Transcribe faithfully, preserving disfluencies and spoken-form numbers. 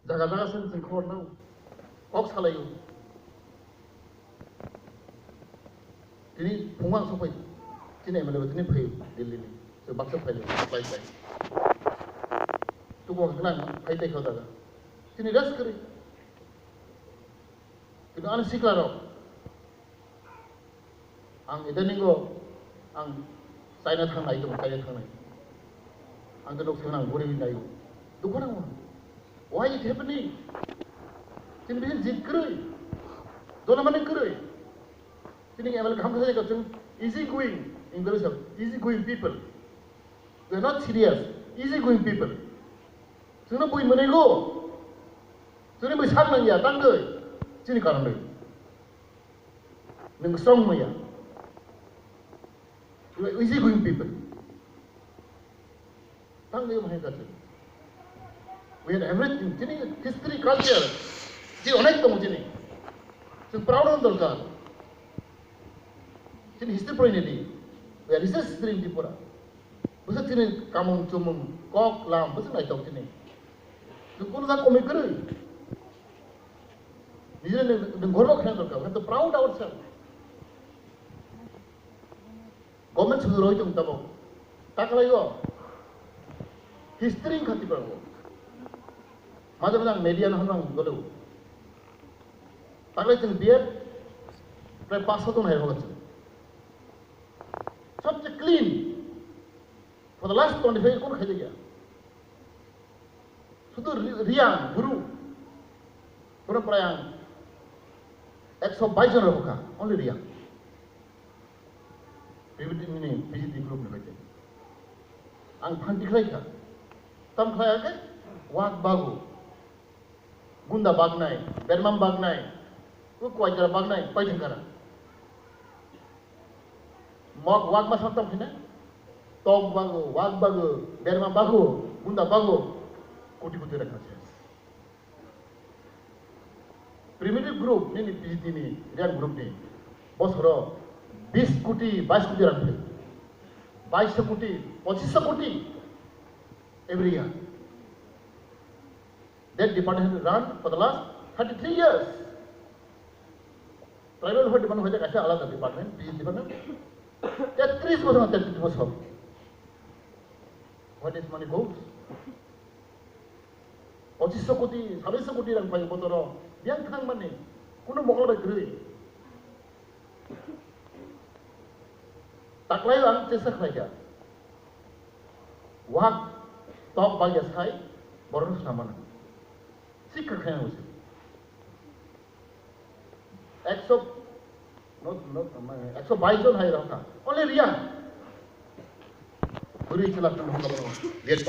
Jaga jaga se chwng khobor nang. Kok salaio. Tini phungo ang sokphai. Chini M L A bo tini phai Delhi ni. Se baksa phai le, phai phai. Tubo hwnang phai tai kho jaga. Tini rest kwrwi. Kintu ani sikla rok. Ang idaningo ang China thangnai tongo, China thangnai. Ang to nok thangna ang buri nai. Dukho nango. Why it happening? Chini bihik jit kwrwi. Dona mani kwrwi. Chini M L A kaham khe chwng easy going, English of easy going people. They are not serious, easy going people. Chwngno bui mwnwi go. Chwngno bui sak nang ya, tang doi. Chini karon doi. Nwng strong maya. You are easy going people. Tang doi mahai kachwng. We had everything. Chini history, culture. Chini onek tongo chini. Chwng proud on dorkar. Chini history poroi nini. We are research history in Tripura. Bwswk chini kamung chumung, kok lam, bwswk naitok chini. Chwng kunu jak komwi kwrwi. Nijini nwng gorbo khaina dorkar. We have to proud ourselves. Government sujuroi tong tabok. Taklai o. History wngkha Tripura o. Maja maja ang media no hwnang golo. Taklai chwng B Ed prai pass sotong hai hoga chwng. Sobse clean. For the last twenty five years kono khaijak ya. Sudu Ri-, Riyang, Bru. Kono prai ang ekso bais jon rokha, only Riyang. P V T ni, P G T group ni bai. Ang phanti khlai kha. Tam khlai khe, wak bagu. Gunda bagnai, bermam bagnai, u kwaijara bagnai, paithangkara. Mok wak ma saktam khina, tok bago, wak bago, berma bago, gunda bago, koti koti rang khase. Primitive group, nini P G T ni, Riyang group ni, bosoro bis koti, bais koti rang phai. Bais koti, pochis koti, every year. That department has been run for the last thirty-three years. Tribal Welfare Department hoite kaisa alada department, P G department. Tetris bosor, tetris bosor. Where this money goes? Pochis koti, sabis koti rang phai botoro. Biyang thang mani, kuno mokol bai kwrwi. Taklai ang chesa khlaikha. Wak tok bagya sai borok no swnamano. Sikha khaina usi. Ekso, not, not, mane, ekso bais jon hai rokha. Only Riyang. Buri chila tong hokha bono. Gate pa